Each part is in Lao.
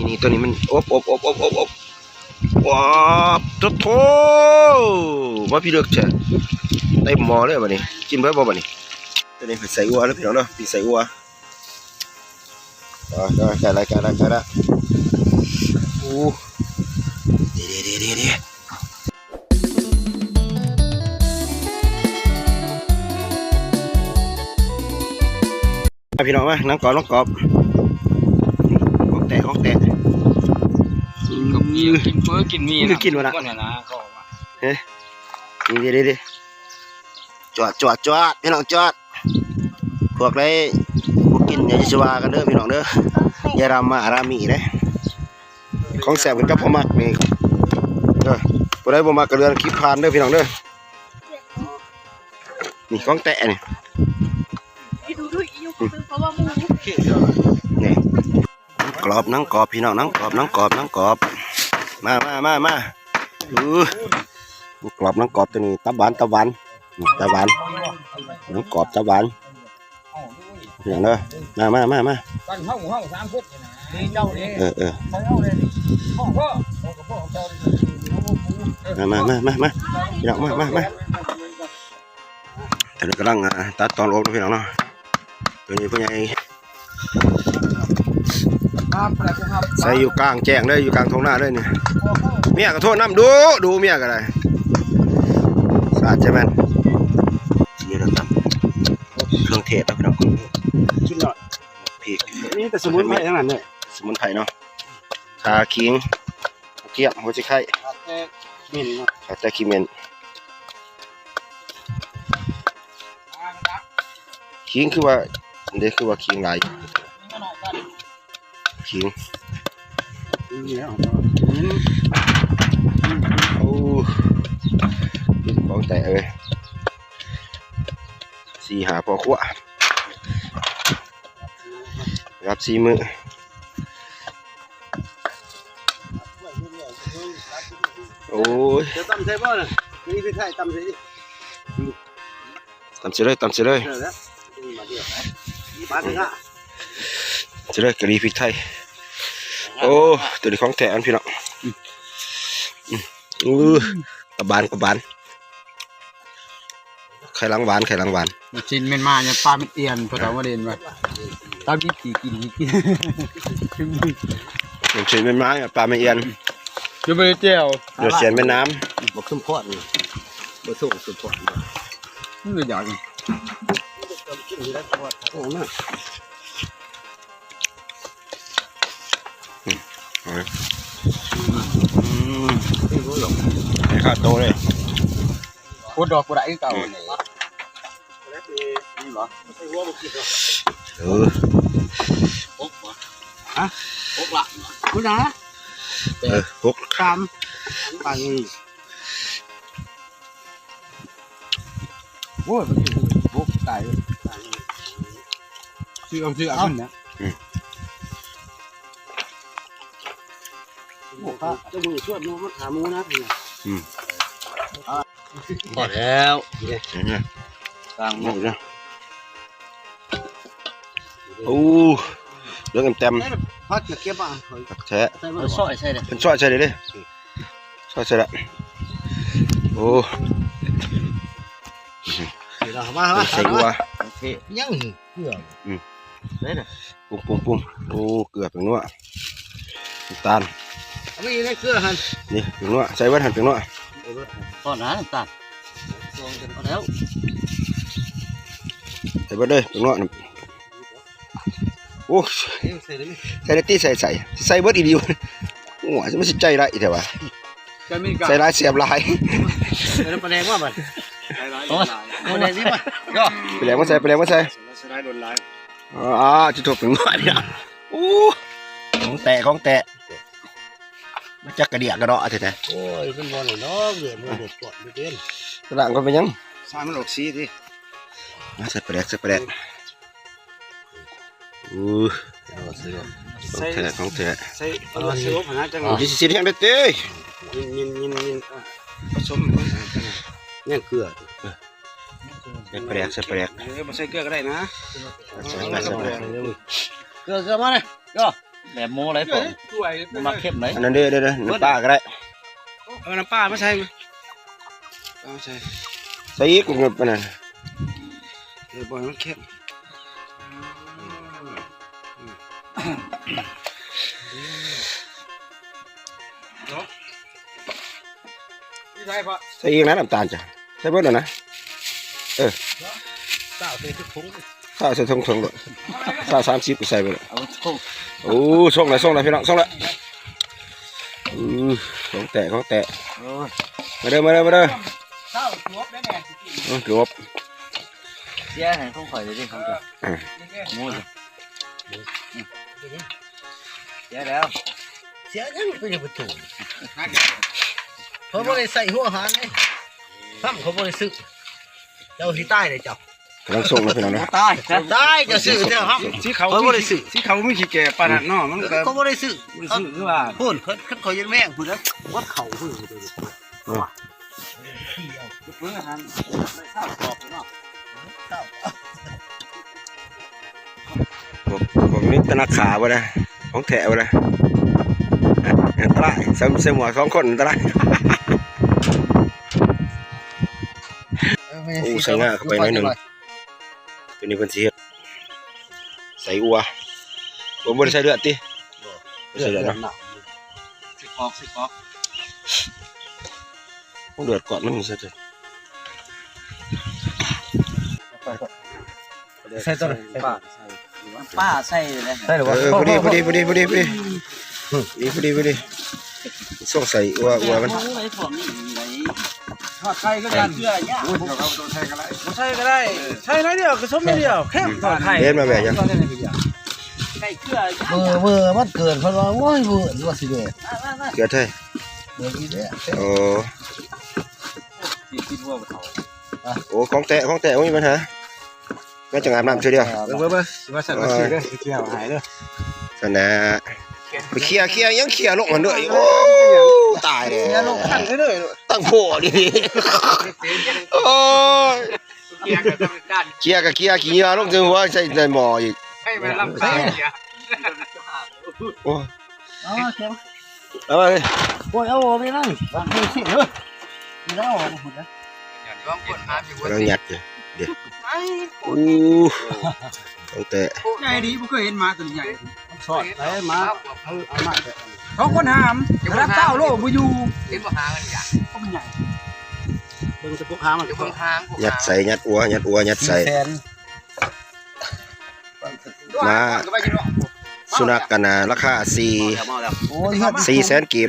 ນີ້ ຕົວນີ້ມັນອົບ ອົບ ອົບ ອົບ ອົບ ອົບ ວ້າ ໂທ້ໂທ້ ມາພີເລິກແທ້ ເຕັມໝໍ້ເລີຍບາດນີ້ ກິນເບິດບໍ່ບາດນີ້? ຕົວນີ້ເປັນໄສ້ອົ່ວເດີພີ່ນ້ອງເດີ ປີ້ງໄສ້ອົ່ວ ອ່າ ໄດ້ ໄດ້ ໄດ້ ໄດ້ ໂອ້ ເດ ເດ ເດ ເດ ເດ. ມາພີ່ນ້ອງມາ ໜັງກອບ ໜັງກອບ ຂອງແທ້ ຂອງແທ້ ກິນກັບໝີ່ ກິນເຝີ ກິນໝີ່ ກິນບໍ່ລະ ເອີ ນີ້ເດ້ ເດ້ ເດ້ ຈວດ ຈວດ ຈວດ ພີ່ນ້ອງ ຈວດ ພວກໃດບໍ່ກິນຢ່າຊິວ່າກັນເດີພີ່ນ້ອງເດີ ຢ່າດຣາມາ ດຣາມີເດ້. ຂອງແຊບຂຶ້ນກັບຜູ້ມັກນີ້ ເອີ ຜູ້ໃດບໍ່ມັກກໍເລື່ອນຄລິບຜ່ານເດີພີ່ນ້ອງເດີ ນີ້ຂອງແທ້ນີ້ ນີ້ ກອບ ໜັງກອບພີ່ນ້ອງ ໜັງກອບ ໜັງກອບ ໜັງກອບ ມາ ມາ ມາ ມາ ອື ກອບ ໜັງກອບ ຕົວນີ້ ຕັບຫວານ ຕັບຫວານ ນີ້ ຕັບຫວານ ໜັງກອບ ຕັບຫວານ ພີ່ນ້ອງເດີ ມາ ມາ ມາ ມາ ເອີ ເອີ ມາ ມາ ມາ ມາ ພີ່ນ້ອງ ມາ ມາ ມາ ຕອນນີ້ກຳລັງ ອ່າ ຕັດຕອນອອກເນາະ ພີ່ນ້ອງເນາະ ຕົວນີ້ຜູ້ໃຫຍ່ ໃສ່ຢູ່ກາງແຈ້ງເລີຍ ຢູ່ກາງທົ່ງນາເລີຍນີ້ ເມຍກໍໂທນຳດຸ ດຸເມຍກໍໄດ້ ສະອາດຈະແມ່ນ ນີ້ລະຕຳ ເຄື່ອງເທດເນາະ ພີ່ນ້ອງ ກິນເນາະ ພີກ ມີແຕ່ສະໝຸນໄພທັງນັ້ນເລີຍ ສະໝຸນໄພເນາະ ຂ່າ ຂີງ ກະທຽມ ຫົວຊິໄຄ ຂາດແຕ່ຂີ້ເໝັນເນາະ ຂາດແຕ່ຂີ້ເໝັນ ຂີງຄືວ່າ ເດ້ ຄືວ່າຂີງຫຼາຍ ຂີງ ໂອ້ ຂອງແທ້ເອີຍ ສີ່ຫ້າພໍ່ຄົວ ຮັບສີ່ມື້ ໂອ້ຍ ຈະຕຳໃສ່ບໍ່ນະ? ມີພິກໄທຕຳໃສ່ ຕຳໃສ່ເລີຍ ຕຳໃສ່ເລີຍ ເອີ ແລ້ວ ມາເດີ ມາເດີ ຕຳໃສ່ເລີຍ ກະຫຼີ່ພິກໄທ ໂອ້ ຕົວນີ້ຂອງແທ້ອັນ ພີ່ນ້ອງ ອື ອື ຕະບານ ຕະບານ ໄຂ່ຫຼັງຫວານ ໄຂ່ຫຼັງຫວານ ຊີ້ນແມ່ນມ້າ ຍາມປາແມ່ນອ່ຽນ ພະເຖົ້າມາເດັ່ນວ່າ ຕາມວິທີກິນ ວິທີ ຊີ້ນແມ່ນມ້າ ຍາມປາແມ່ນອ່ຽນ ຢູ່ບໍ່ໄດ້ແຈ່ວ ເລືອດສຽນແມ່ນ້ຳ ບັກສົມຄອນນີ້ ບໍ່ສົ່ງສົມຄອນ ມັນກໍຢາກ ກິນຢູ່ໄດ້ຕະຫຼອດ ໂອ້ ນະ. ອືມ ອືມ ໃຫ້ຄາໂຕເລີຍ ໂຄດດອກບໍ່ໄດ້ຄືເກົ່າ ອືມ ນີ້ ນີ້ບໍ່ ເອີ ຫົກບໍ່ ຮະ ຫົກລະ ພຸ້ນນະ ເອີ ຫົກ ສາມ ໄປ ໂອ້ຍ ມັນ ໂອ້ ຕາຍ ຊື້ເອົາ ຊື້ເອົາ ເອົາ ນະ ອືມ ໂອ້ ເຈົ້າມືຊວດໝູ ມັນຫາໝູນະ ອືມ ພໍແລ້ວ ອືມ ຕ່າງໝູ ໂອ້ ເຫຼືອງແຕ້ມໆ ພັກຈະເກັບມາ ພັກແທ້ ເພິ່ນຊອຍໃສ່ເດ້ ເພິ່ນຊອຍໃສ່ເດ້ ຊອຍໃສ່ລະ ໂອ້ ມາ ມາ ໃສ່ຫົວ ຍັງເກືອ ອືມ ໄດ້ນະ ປຸ້ມໆໆ ໂອ້ ເກືອ ແປ້ງນົວ ນ້ຳຕານ ເອົາໄວ້ໃນເກືອຫັ້ນ ນີ້ ແປ້ງນົວ ໃສ່ເບິດຫັ້ນ ແປ້ງນົວ ເອົາເບິດ ພໍນະ ນ້ຳຕານ ພໍແລ້ວ ໃສ່ເບິດເລີຍ ແປ້ງນົວ ໂອ້ ໃສ່ໄດ້ຕິ ໃສ່ ໃສ່ ໃສ່ເບິດອີ່ຫຼີ ໂອ້ຍ ມັນຊິໃຈຮ້າຍແທ້ວະ ໃສ່ຫຼາຍແສບຫຼາຍ ໃສ່ປາແດກມາບັດ ໂອ້ຍ ປາແດກນີ້ມາ ປາແດກມາໃສ່ ປາແດກມາໃສ່ ໃສ່ຫຼາຍໂດນຫຼາຍ ອໍ ຈຸດທົບເປັນໝໍ້ນີ້ ໂອ້ ຂອງແທ້ ຂອງແທ້ ມາຈັກກະເດຍກະເດາະແທ້ໆ ໂອ້ຍ ມັນບໍ່ໄດ້ດອກ ເລືອດມັນເດືອດຮ້ອນເປັນ ລ້າງກ່ອນເປັນຫຍັງ ສ້າງມັນອອກສີຕິ ມາໃສ່ປາແດກ ໃສ່ປາແດກ ອື ຂອງແທ້ ຂອງແທ້ ໃສ່ ເອົາໃສ່ອົບຫັ້ນນະ ຈັ່ງ ຊິຊິດແຮງເດ້ຕິ ຍິນ ຍິນ ຍິນ ຍິນ ເອີ ປະສົມ ຍັງເກືອ ໃສ່ປາແດກ ໃສ່ປາແດກ ເອີ ບໍ່ໃສ່ເກືອກໍໄດ້ນະ ໃສ່ປາແດກ ເກືອ ເກືອມາເລີຍ ເກືອ ແໜບໝູໄດ໋ ບໍ່ມັກເຄັມໄດ໋. ອັນນັ້ນເດ້ ເດ້ ເດ້ ນ້ຳປາກໍໄດ້ ເອົານ້ຳປາມາໃສ່ ເອົາໃສ່ ໃສ່ອີກ ມັນອັນນັ້ນ ເອີ ບໍ່ໃຫ້ມັນເຄັມ ເນາະ ໃສ່ອີກນະ ນ້ຳຕານຈ້ະ. ໃສ່ເບິດແລ້ວນະ ເອີ ຊາວໃສ່ຖົງ ຊາວໃສ່ຖົງໆ ໂລດ ຊາວ ສາມສິບ ກໍໃສ່ໄປໂລດ. ເອົາ ໂອ້ ສົ່ງແລ້ວ ສົ່ງແລ້ວ ພີ່ນ້ອງ ສົ່ງແລ້ວ. ອື ຂອງແທ້ ຂອງແທ້ ໂອ້ຍ ມາເດີ ມາເດີ ມາເດີ. ເອົາ ຈວບໄດ້ແດ່ ໂອ້ ຈວບ ເສຍໃຫ້ຂອງຂ້ອຍເດ້ ຂອງເຈົ້າ ອື ໝູ ເສຍແລ້ວ ເສຍຫຍັງ ເປັນຫຍັງປະຕູ ເຂົາບໍ່ໄດ້ໃສ່ຫົວຫານເດ້ ຫ້ຳເຂົາບໍ່ໄດ້ຊື້ ເຈົ້າຊິຕາຍເດ້ເຈົ້າ. ກຳລັງສົ່ງເນາະ ພີ່ນ້ອງເນາະ ຕາຍ ຕາຍ ເຈົ້າຊື້ແທ້ ຫ້ຳ ສີຂາວ ເຂົາບໍ່ໄດ້ຊື້ ສີຂາວມີຂີ້ແກ່ປານນັ້ນເນາະ ມັນກໍ ເຂົາບໍ່ໄດ້ຊື້ ບໍ່ໄດ້ຊື້ ຄືວ່າ ພຸ້ນ ຄັນ ຄັນເຂົາຍັງແມງພຸ້ນນະ ວັດເຂົາພຸ້ນ ເອີ ເບິ່ງຫັ້ນ ຊາວສອບເນາະ ພວກ ພວກນີ້ຕະໜັກຂາບໍ່ໄດ້ ຂອງແທ້ບໍ່ໄດ້ ອັນຕະລາຍ ໃສ່ ໃສ່ໝວກສອງຄົນອັນຕະລາຍ. ໂອ້ ໃສ່ງາເຂົ້າໄປໜ້ອຍໜຶ່ງ ໂຕນີ້ເພິ່ນຊິເຮັດໃສ່ອົ່ວ ບໍ່ ບໍ່ໄດ້ໃສ່ເລືອດຕິ ບໍ່ ບໍ່ໃສ່ເລືອດເນາະ ຊິກອກ ຊິກອກ ເລືອດກ່ອນມັນໃສ່ ໃສ່ຕົວໃສ່ປາ ປາໃສ່ເລີຍ ໃສ່ແລ້ວບໍ່ ເອີ ພໍດີ ພໍດີ ພໍດີ ພໍດີ ພໍດີ ພໍດີ ພໍດີ ພໍດີ ຊ່ວງໃສ່ອົ່ວ ອົ່ວມັນ ທອດໄຂ່ຄືກັນ ເກືອຍາກ ບໍ່ໃສ່ກໍໄດ້ ໃສ່ໜ້ອຍດຽວ ກະສົມໜ້ອຍດຽວ ເຄັມ ທອດໄຂ່ ເຫັນມາແບບຫຍັງ ໄກ່ເກືອຍາກ ເບີ ເບີມັນເກີດ ເພິ່ນວ່າ ໂອ້ຍ ເບີວ່າຊິເບີ ເກືອໄທ ເບີອີກແລ້ວ ໂອ້ ໂອ້ ຂອງແທ້ ຂອງແທ້ ບໍ່ມີບັນຫາ ແມ່ນຈັ່ງອາບນ້ຳເທື່ອດຽວ ເບິ່ງ ເບິ່ງ ເບິ່ງ ວ່າຊັ້ນວ່າຊີ້ເດີ ເອີ ຊິເອົາໃຫ້ເດີ ຊັ້ນນະ ໄປເຄຍ ເຄຍ ຍັງເຄຍລົງຫັ້ນເດີ ໂອ້ ຕາຍແລ້ວ ເຄຍລົງ ຕັ້ງໂພດອີ່ຫຼີ ໂອ້ຍ ເຄຍກໍເຄຍ ຂີ້ເຫຍື້ອລົງໃສ່ຫົວ ໃສ່ ໃສ່ໝໍ້ອີກ ໃຫ້ມັນລຳຄານ ໂອ້ຍ ເອົາມາເລີຍ ໂອ້ຍ ເອົາອອກໄປນັ້ນ ວາງເທິງຊິເດີ ເອົາອອກພຸ້ນນະ ກຳລັງຍັດຢູ່ເດ້ ໂອ້ ຕັ້ງແຕ່ ໃຫຍ່ດີ ບໍ່ເຄີຍເຫັນໝາຕົວນີ້ໃຫຍ່ ມັນຊອດໄປ ໝາ ເອົາ ເອົາມາແຕ່ ສອງຄົນຫາມ ລະດັບຊາວໂລບໍ່ຢູ່ ເຫັນບໍ່ຫາກັນຢ່າງ ເບິ່ງແຕ່ພວກຫາງມັນ ເບິ່ງຫາງ ຍັດໃສ່ ຍັດອົ່ວ ຍັດອົ່ວ ຍັດໃສ່ ສີ່ແສນ ມາ ສຸນັກກັນນະ ລາຄາສີ່ ເອົາແລ້ວ ເອົາແລ້ວ ໂອ້ຍ ສີ່ແສນກີບ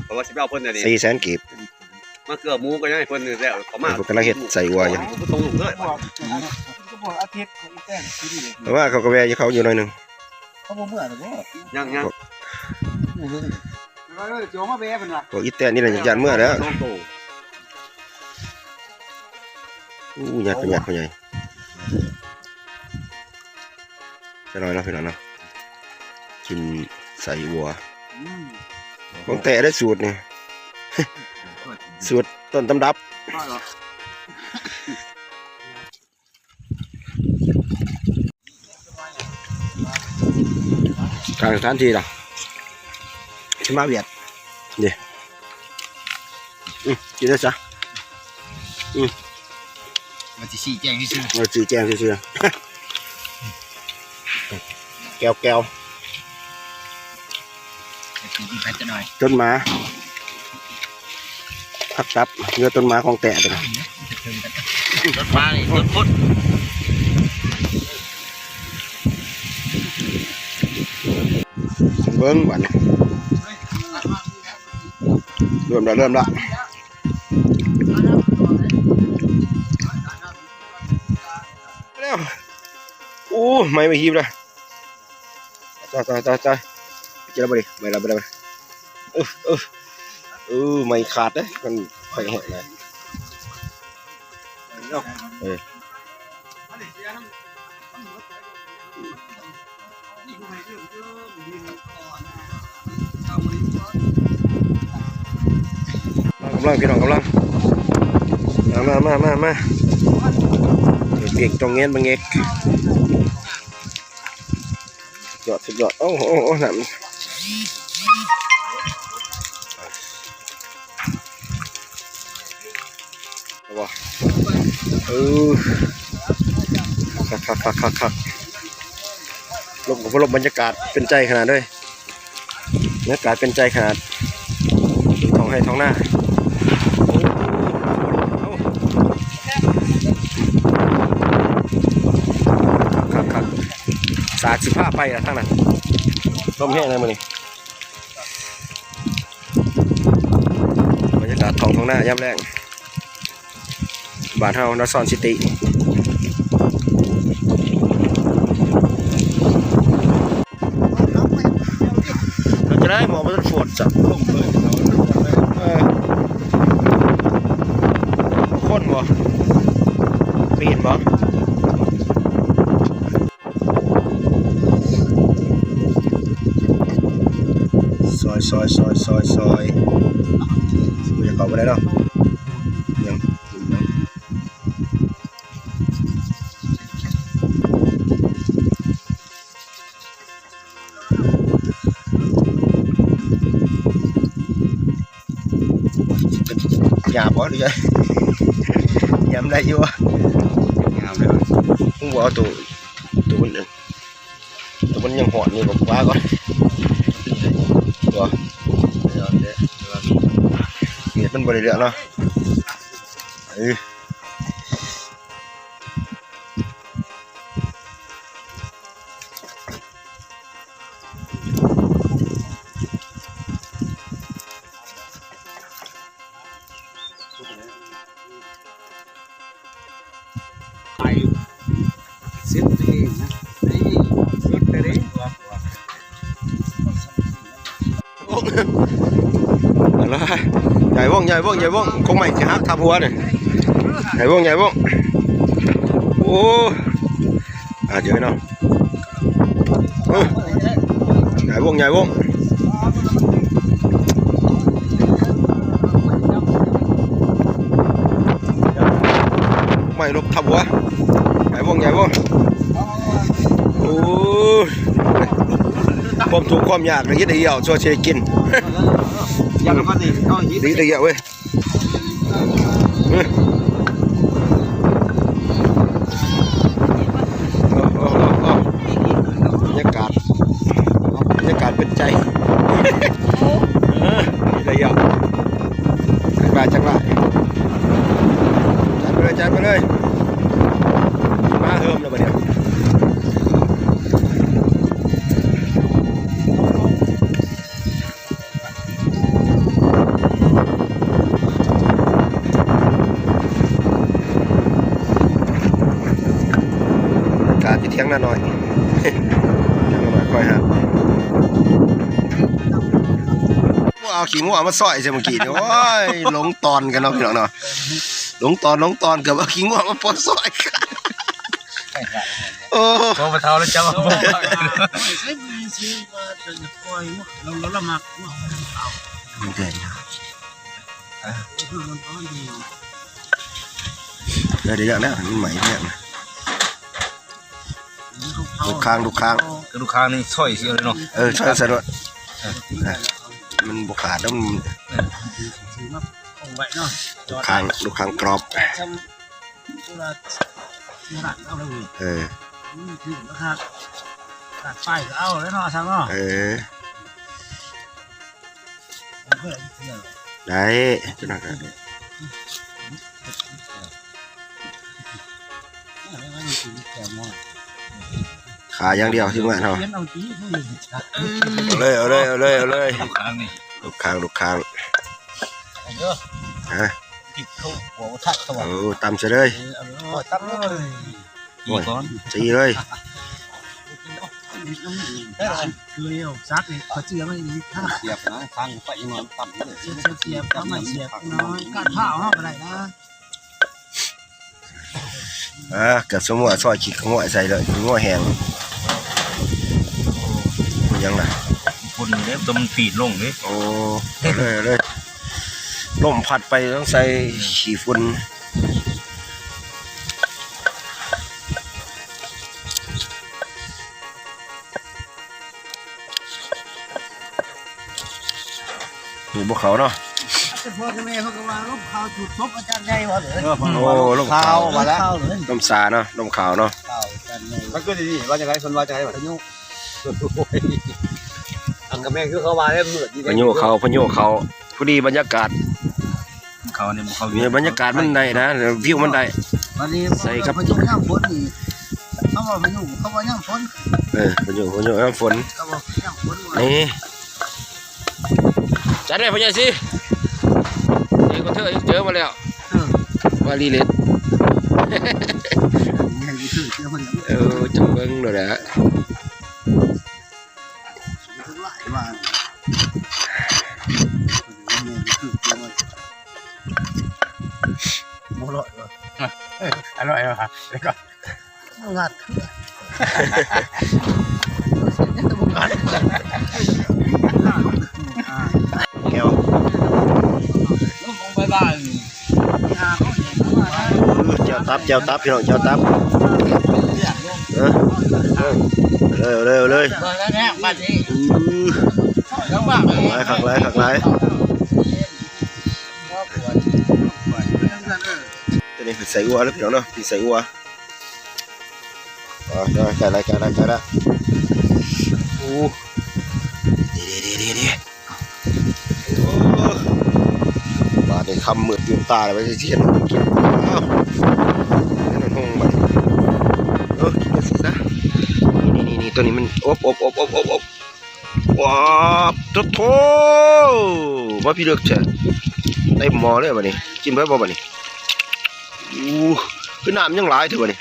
ເພາະວ່າຊິໄປເອົາເພິ່ນອັນນີ້ ສີ່ແສນກີບ ມາເກືອໝູກໍຍັງໃຫ້ເພິ່ນນີ້ແລ້ວ ເຂົາມາ ເພິ່ນກຳລັງເຮັດໃສ່ອົ່ວຢູ່ ເອົາຕົງເລີຍ ກໍບອກອາທິດຂອງອີແຕນຊິດີ ແຕ່ວ່າເຂົາກໍແວ່ຢູ່ ເຂົາຢູ່ໜ້ອຍໜຶ່ງ ເຂົາບໍ່ເມືອແລ້ວບໍ່ ຍັງ ຍັງ ເອີ ຊິເອົາມາແວ່ເພິ່ນວ່າ ພວກອີແຕນນີ້ລະຢ້ານເມືອແລ້ວ ສອງໂຕ ໂອ້ ຍັດ ຍັດ ພໍ່ໃຫຍ່ ຈັກໜ້ອຍເນາະ ພີ່ນ້ອງເນາະ ກິນໃສ່ອົ່ວ ອືມ ຂອງແທ້ເດ້ ສູດນີ້ ສູດຕົ້ນຕຳລັບ ກາງສະຖານທີ່ລະ ຊິມາຫວຽດ ນີ້ ອືມ ກິນໄດ້ຊະ ອືມ ວ່າຊິຊີ້ແຈງຊື່ໆ ວ່າຊີ້ແຈງຊື່ໆ ແກ້ວໆ ຕົ້ນໝາ ຜັກຕັບ ເນື້ອຕົ້ນໝາຂອງແທ້ຕົວນີ້ ຕົ້ນໝານີ້ຕົ້ນພຸດ ເບິ່ງບາດນີ້ ເລີ່ມລະ ເລີ່ມລະ ແລ້ວ ໂອ້ ໄໝ້ໄປຮີບລະ ຕາຍ ຕາຍ ຕາຍ ຕາຍ ເຈັບແລ້ວບໍ່ນີ້ ໄໝ້ລະ ໄໝ້ລະ ເອີ ເອີ ເອີ ໄໝ້ຂາດເດ້ ມັນໄຟແຮງຫຼາຍ ເອີ ກຳລັງ ພີ່ນ້ອງ ກຳລັງ ມາ ມາ ມາ ມາ ເຮັດວຽກຕ້ອງແງນບັງເງກ ຍອດ ສຸດຍອດ. ໂອ້ ໂອ້ ໂອ້ ນ້ຳ ເອົາບໍ່? ເອີ ຄັກໆໆໆ ລົມກັບລົມ ບັນຍາກາດເປັນໃຈຂະໜາດເລີຍ. ບັນຍາກາດເປັນໃຈຂະໜາດ ທ້ອງໄຮ່ທ້ອງນາ. ໂອ້ ຄັກໆໆ ສາກຊິພາໄປລະທາງນັ້ນ. ລົມແຮງໃດມື້ນີ້. ບັນຍາກາດທ້ອງທົ່ງນາຍາມແລງ ບ້ານເຮົານະ ຊອນຊິຕິ. ເຮັດຈັ່ງໃດ ໝໍບໍ່ທັນຟວດຊະ. ເອີ ຄົນບໍ່ ປີນບໍ່? ຊອຍ ຊອຍ ຊອຍ ຊອຍ ຊອຍ ບໍ່ຢາກເຂົ້າບໍ່ໄດ້ເນາະ. ຍັງ ຫຍ້າບໍ່ ຫຼືຫຍັງ ຫຍ້າໄດ້ຢູ່ບໍ່? ຫຍ້າໄດ້. ຮູ້ບໍ່ ເອົາໂຕ ໂຕມັນ ໂຕມັນຍັງຮ້ອນຢູ່ ກໍປະກ່ອນ. ບໍ່ ເຮັດມັນບໍ່ໄດ້ເລື່ອງເນາະ. ເອີ ໄປເຊັດຕົວເອງນະ ໃນລົດເລີຍເດ້. ໃຫຍ່ວົງ ໃຫຍ່ວົງ ໃຫຍ່ວົງ ກົກໄມ້ຊິຫັກທັບຫົວນີ້. ໃຫຍ່ວົງ ໃຫຍ່ວົງ. ໂອ້ ອາ ເຈີເນາະ. ເອີ ໃຫຍ່ວົງ ໃຫຍ່ວົງ. ໄມ້ລົບທັບຫົວ. ໃຫຍ່ວົງ ໃຫຍ່ວົງ. ໂອ້ຍ ຄວາມທຸກຄວາມຍາກ ໄດ້ເຮັດໄດ້ຢຽວ ຊົ່ວຊິໄດ້ກິນ. ຢາກມານີ້ ເອົາຫີນ ດີໄດ້ຢຽວເວີຍ. ເອີ ບັນຍາກາດ ບັນຍາກາດເປັນໃຈ. ເອີ ໄດ້ຢຽວ. ຈັດໄປ ຈັດໄປ ຈັດໄປເລີຍ ຈັດໄປເລີຍ. ມາເຮີມແລ້ວບັດນີ້. ການຢູ່ທຽງນານ້ອຍ ທຽງນານ້ອຍ ຄອຍຫາ ເອົາຂີ້ງົວມາຊອຍໃສ່ເມື່ອກີ້ນີ້. ໂອ້ຍ ຫຼົງຕອນກັນເນາະ ພີ່ນ້ອງເນາະ ຫຼົງຕອນ ຫຼົງຕອນ ເກືອບເອົາຂີ້ງົວມາປົດຊອຍ. ໂອ້ ໂອ້ ບໍ່ເຖົ້າແລ້ວເຈົ້າບໍ່ ໃຊ້ມືຊື້ວ່າຈະປ່ອຍ ລາວ ລາວ ລາວມັກ ມັນແກ່ ເອີ ໄດ້ ໄດ້ແລ້ວ ມັນໃໝ່ແລ້ວນະ. ລູກຄາງ ລູກຄາງ ຄືລູກຄາງນີ້ ຊອຍເສຍເລີຍເນາະ. ເອີ ຊອຍໃສ່ໂລດ ເອີ ມັນບໍ່ຂາດແລ້ວ ມັນ ເອີ ຖືມາຄົງໄວ້ເນາະ. ລູກຄາງ ລູກຄາງກອບ ເອີ ອືມ ຖືກລາຄາ ຂາດໄປກໍເອົາແລ້ວເນາະ ຊ່າງເນາະ. ເອີ ໄດ້ ຂາຢ່າງດຽວທີມງານເຮົາ. ເອົາເລີຍ ເອົາເລີຍ ເອົາເລີຍ ເອົາເລີຍ. ລູກຄາງນີ້ ລູກຄາງ ລູກຄາງ ເອົາເດີ ຮະ ຕິດເຂົ້າຫົວທັກຕົວ. ໂອ້ ຕຳຊະເລີຍ ເອີ ເອົາເລີຍ ຕຳເລີຍ. ໂອ້ຍ ຕີກ່ອນ ຕີເລີຍ. ຄືເອົາສັກນີ້ ເຂົາເຈື່ອມາອີກ ສຽບນະ ທາງໄປນອນຕ່ຳເລີຍ. ສຽບ ສຽບ ສຽບ ເອົາໄມ້ສຽບນ້ອຍ ກາດພ້າວເຮົາກໍໄດ້ນະ. ອ່າ ເກືອບຊົ່ວໂມງ ຊອຍຂີ້ງົວໃສ່ເລີຍ ຂີ້ງົວແຫ້ງ. ເປັນຫຍັງລະ? ຝຸ່ນເດ້ ຕົວມັນປີດລົງເດ້. ໂອ້ ເອົາເລີຍ ເອົາເລີຍ. ລົມພັດໄປ ຕ້ອງໃສ່ຂີ້ຝຸ່ນ. ອ ປູກບໍ່ເຂົ້າເນາະ. ແຕ່ພໍ່ແຕ່ແມ່ເພິ່ນກໍວ່າລົມຂາວຈູດສົບອາຈານໃຫຍ່ວ່າເລີຍ. ເອີ ໂອ້ ລົມຂາວ ລົມຂາວວ່າແລ້ວ ລົມສາເນາະ ລົມຂາວເນາະ. ມັນຄືຊິວ່າຈັ່ງໃດ ເພິ່ນວ່າຈັ່ງໃດວະ? ພາຍຸ ອັນກໍແມ່ນຄືເຂົາວ່າແຫຼະ ມືດ ພາຍຸເຂົ້າ ພາຍຸເຂົ້າ ພໍດີບັນຍາກາດ ເຂົານີ້ບໍ່ເຂົ້າ ບັນຍາກາດມັນໄດ້ນະ ວິວມັນໄດ້. ບັດນີ້ ໃສ່ກັບ ພາຍຸຍາມຝົນນີ້ ເຂົາວ່າພາຍຸ ເຂົາວ່າຍາມຝົນ. ເອີ ພາຍຸ ພາຍຸຍາມຝົນ ເຂົາວ່າຍາມຝົນ. ນີ້ ຈັດໄດ້ພໍ່ໃຫຍ່ຊິ ເອີ ກໍເທີເຈີມາແລ້ວ. ເອີ ວ່າລີເລັດ ເອີ ຈະເບິ່ງໂລດແຫຼະ. ບໍ່ລອດວ່າ ອະ ອະລ່ອຍວ່າ ແລ້ວກໍງັດ ແຈ່ວ ແຈ່ວຕັບ ແຈ່ວຕັບ ພີ່ນ້ອງ ແຈ່ວຕັບ. ເອີ ເອີ ເລີຍ ເລີຍ ເລີຍ. ອື ຄັກຫຼາຍ ຄັກຫຼາຍ ຄັກຫຼາຍ. ໂຕນີ້ເປັນໄສ້ອົ່ວເດີພີ່ນ້ອງເດີ ເປັນໄສ້ອົ່ວ. ອ່າ ໄດ້ ໄດ້ ໄດ້ ໄດ້ ໄດ້. ໂອ້ ເດ ເດ ເດ ເດ ໂອ້ ບາດນີ້ຄ່ຳມືດຕື່ນຕາແລ້ວ ໄປຊິເຮັດກິນ. ເອົາ ເຮັດໃຫ້ຫົງບາດນີ້ ເອີ ກິນຈັ່ງຊີ້ຊະ. ນີ້ ນີ້ ນີ້ ໂຕນີ້ມັນອົບ ອົບ ອົບ ອົບ ອົບ ອາບ ໂທ້ ມາພີເລິກແທ້ ເຕັມໝໍ້ເລີຍບາດນີ້. ກິນເບິດບໍ່ບາດນີ້? ໂອ້ ຄືນ້ຳຍັງຫຼາຍແທ້ບາດນີ້.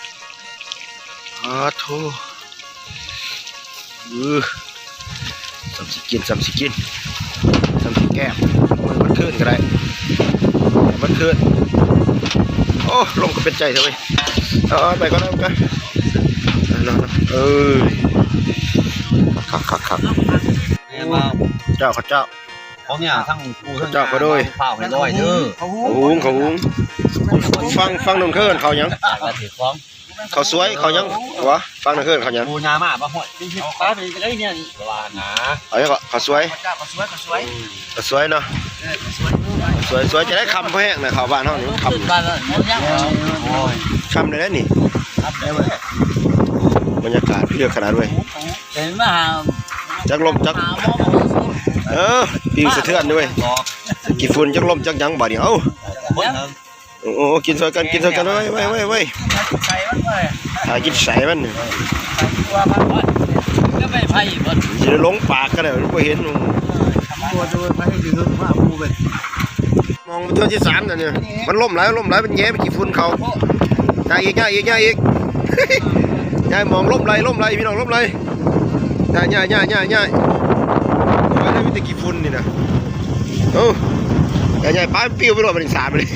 ອາໂທ້ ເອີ ສ່ຳຊິກິນ ສ່ຳຊິກິນ ສ່ຳຊິແກ້ມ ເອົາໄວ້ເບິດຄືນກໍໄດ້ ເອົາໄວ້ເບິດຄືນ. ໂອ້ ລົມກໍເປັນໃຈແທ້ເວີຍ. ເອົາ ເອົາໄປກ່ອນ ເອົາໄປກ່ອນ. ເອີ ຄັກໆໆໆ. ແມ່ນບໍ່? ເຈົ້າ ເຂົາເຈົ້າ ຂອງເນຍ ທັງປູທັງເຈົ້າກໍໂດຍ ເຂົ້າໃຫ້ລອຍເດີ. ເຂົ້າຫຸງ ເຂົ້າຫຸງ ເຂົ້າຫຸງ. ຝັ່ງ ຝັ່ງນັ້ນເອີ້ນເຂົ້າຫຍັງ? ເຂົ້າສວຍ ເຂົ້າຫຍັງວະ? ຝັ່ງນັ້ນເອີ້ນເຂົ້າຫຍັງ? ປູຍາມາບໍ່ຮອດ ຊິເຮັດປາໄປໄດ້ແນວນີ້ວ່ານະ. ເອົາຫຍັງເກາະ? ເຂົ້າສວຍ ເຂົ້າສວຍ ເຂົ້າສວຍເນາະ. ເອີ ເຂົ້າສວຍ ສວຍ ສວຍ ຈະໄດ້ຄ່ຳພໍແຮງນະ ເຂົ້າບ້ານເຮົານີ້ມັນຄ່ຳ ຄ່ຳແລ້ວນີ້. ບັນຍາກາດເລືອກຂະໜາດເວີຍ. ເຫັນມາຫາ ຈັກລົມຈັກ ເອີ ປິວສະເທືອນເດ້ເວີຍ. ຂີ້ຝຸ່ນຈັກລົມຈັກຫຍັງບາດນີ້. ເອົ້າ ໂອ້ ກິນຊ່ອຍກັນ ກິນຊ່ອຍກັນ ໄວໆ ໄວໆ ໄວໆ. ຖ້າກິນໃສມັນ ຈະໄດ້ລົງປາກກໍໄດ້ ບໍ່ເຫັນ. ມອງເທື່ອທີສາມນັ້ນນີ້ ມັນລົມຫຼາຍ ລົມຫຼາຍ ມັນແຫຍ່ໄປຂີ້ຝຸ່ນເຂົ້າ. ຍ້າຍອີກ ຍ້າຍອີກ ຍ້າຍອີກ ຍ້າຍໝ່ອງ. ລົມໄຫຼ ລົມໄຫຼ ພີ່ນ້ອງ ລົມໄຫຼ. ຍ້າຍ ຍ້າຍ ຍ້າຍ ຍ້າຍ ຍ້າຍ. ໂອ້ຍ ມີແຕ່ຂີ້ຝຸ່ນນີ້ນະ. ໂອ້ ຍ້າຍ ຍ້າຍ ໄປ ປິວໄປໂລດ ບັດນີ້ສາມນີ້.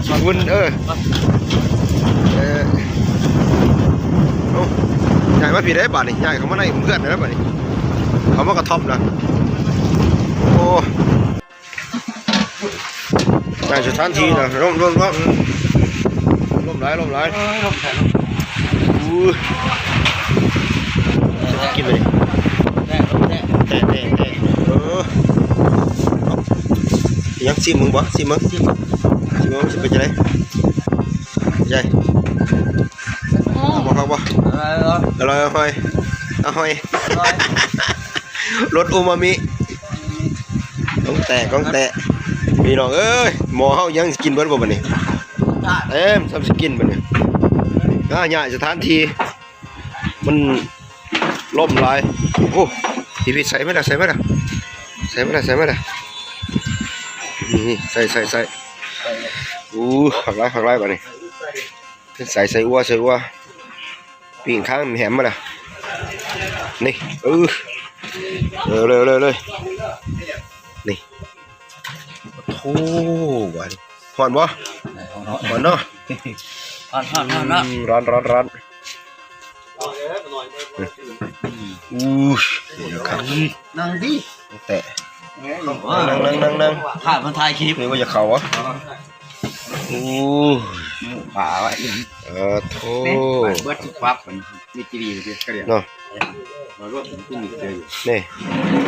ຂີ້ຝຸ່ນ ເອີ ເອີ ໂອ້ ຍ້າຍມາພີ້ໄດ້ບາດນີ້ ຍ້າຍເຂົ້າມາໃນເຮືອນແລ້ວບາດນີ້ ເຂົ້າມາກະທ່ອມລະ. ໂອ້ ໄດ້ສະຖານທີ່ລະ. ລົມ ລົມ ລົມ ລົມຫຼາຍ ລົມຫຼາຍ. ເອີ ລົມແທ້ ລົມ. ອູ້ຍ ກິນໄປ ແຕະ ແຕະ ແຕະ. ເອີ ຢາກຊີມເບິ່ງບໍ່? ຊີມເບິ່ງ ຊີມເບິ່ງ ຊິເປັນຈັ່ງໃດ? ໃຫຍ່ ບໍ່ຄັກບໍ່? ອະລ່ອຍ ອະຮ່ອຍ ອະຮ່ອຍ ອະຮ່ອຍ. ລົດອູມາມິ ກອງແຕກ ກອງແຕກ. ພີ່ນ້ອງເອີຍ ໝໍ້ເຮົາຍັງຊິກິນເບິດບໍ່ບັດນີ້? ເຕັມ ສ່ຳຊິກິນບັດນີ້. ອ່າ ຍ້າຍສະຖານທີ່ ມັນລົມຫຼາຍ. ໂອ້ ພີ້ ພີ້ ໃສ່ມາລະ ໃສ່ມາລະ ໃສ່ມາລະ ໃສ່ມາລະ. ນີ້ ໃສ່ ໃສ່ ໃສ່. ໂອ້ ຄັກຫຼາຍ ຄັກຫຼາຍບັດນີ້. ໃສ່ ໃສ່ອົ່ວ ໃສ່ອົ່ວ. ປີ້ງຄາງແຫມມາລະ ນີ້. ເອີ ເລີຍ ເລີຍ ເລີຍ ເລີຍ. ນີ້ ໂອ້ ຫວານ. ຮ້ອນບໍ່? ຮ້ອນເນາະ ຮ້ອນ ຮ້ອນ ຮ້ອນ ຮ້ອນ ຮ້ອນ. ອູ້ຍ ຄັກ ນັ່ງດີ ແຕະ ນັ່ງ ນັ່ງ ນັ່ງ ນັ່ງ. ຖ້າເພິ່ນຖ່າຍຄລິບ ນີ້ວ່າຢາກເຂົ້າຫວະ? ໂອ້ ປາໄວ້ ເອີ ໂທ້ ເບິດປຸບປັບ ມີຈີດີເນາະ. ມາລວມເປັນກຸ່ມເດີ ນີ້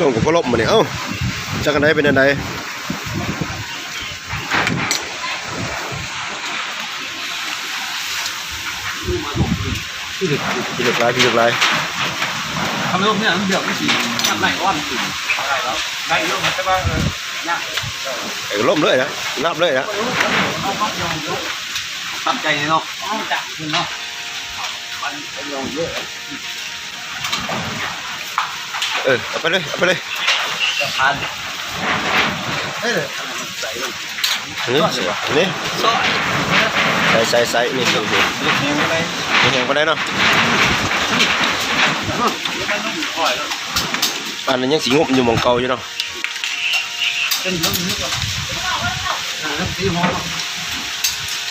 ລົມກໍບໍ່ລົມມື້ນີ້ ເອົ້າ ຈັກອັນໃດເປັນອັນໃດ. ຂີ້ເຫຼັກ ຂີ້ເຫຼັກຫຼາຍ ຂີ້ເຫຼັກຫຼາຍ. ທຳລົມນີ້ມັນເບືອກມັນຊິ ມັນໄຫຼກ່ອນ ໄດ້ແລ້ວ ໄດ້ຢູ່ ແຕ່ວ່າ ເອີ ຍາກ ເອີ ລົມເລີຍນະ ນັບເລີຍນະ ເອົາ ເອົາ ເອົາ ເອົາ ຕັ້ງໃຈເນາະ ເອົາ ຈັກເນາະ ມັນເປັນລົມເລີຍ. ເອີ ເອົາໄປເລີຍ ເອົາໄປເລີຍ ຈະຜ່ານ ເອີ ອັນນັ້ນໃສ່ລົງ ນີ້ ນີ້ ໃສ່ ໃສ່ ໃສ່ ນີ້ ນີ້ ນີ້ ນີ້ແຮງປານໃດ ນີ້ແຮງປານໃດເນາະ ອັນນັ້ນຍັງຊິຫຍຸບຢູ່ໝ່ອງເກົ່າຢູ່ເນາະ ເປັນເລື່ອງນີ້ກໍ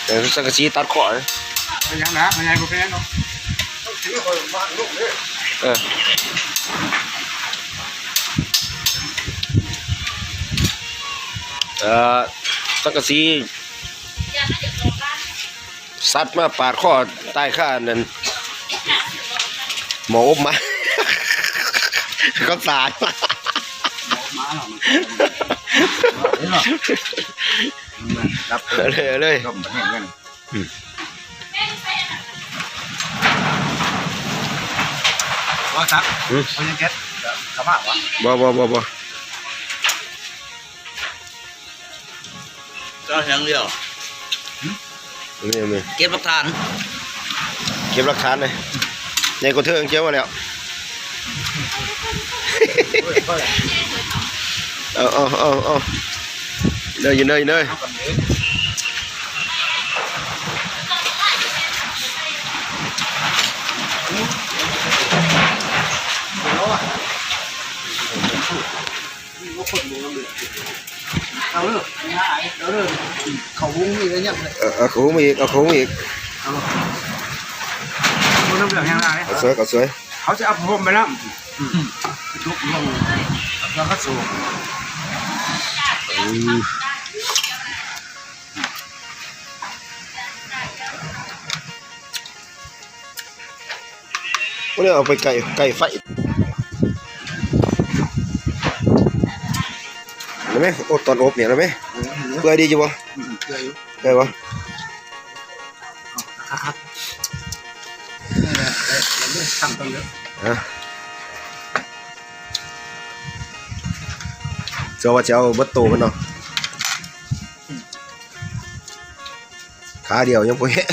ເອີ ສັງກະສີຕັດຂໍ້ ເປັນຫຍັງນະ ມັນໃຫຍ່ບໍ່ເປັນຫຍັງເນາະ. ເອີ ເອີ ສັງກະສີສັດມາປາດຄໍຕາຍຄາອັນນັ້ນ ໝໍອົບໝາ ເຂົາສາດ ເອົາເລີຍ ເອົາເລີຍ. ອືມ ບໍ່ຈັກ ອືມ ເຂົາຍັງເກັບ ເຂົາມາບໍ່ ບໍ່ ບໍ່ ບໍ່ ບໍ່ ເຈົ້າຢ່າງດຽວ ນີ້ ນີ້ ເກັບຫຼັກຖານ ເກັບຫຼັກຖານເລີຍ ໃຫຍ່ກວ່າເທິງ ເກັບມາແລ້ວ ເອົາ ເອົາ ເອົາ ເອົາ ເດີ ຢູ່ເດີ ຢູ່ເດີ. ເອົາເດີ ເອົາເດີ ເຂົ້າຫຸງມີກະຍັງເລີຍ ເອີ ເອົາເຂົ້າຫຸງມາອີກ ເອົາເຂົ້າຫຸງມາອີກ ເອົາ ເອົານ້ຳເຫຼືອງແຮງຫຼາຍ ເອົາສວຍ ເອົາສວຍ ເຂົາຊິເອົາຜ້າຫົ່ມໄປນຳ ອືມ ທຸບລົງ ແລ້ວກໍສູບ ອືມ. ບໍ່ໄດ້ເອົາໄປໃກ້ ໃກ້ໄຟ ເຫັນໄໝ? ໂອ້ ຕອນອົບນີ້ເຫັນໄໝ? ເປື່ອຍດີຢູ່ບໍ່? ເປື່ອຍຢູ່ ໄດ້ບໍ່? ຄັກໆ ນີ້ແຫຼະ ໄດ້ ໄດ້ ໄດ້ ຊັ້ນຕອນເດີ ຮະ ເຈົ້າວ່າຈະເອົາເບິດໂຕມັນເນາະ ຂາດຽວຍັງບໍ່ເຫັນ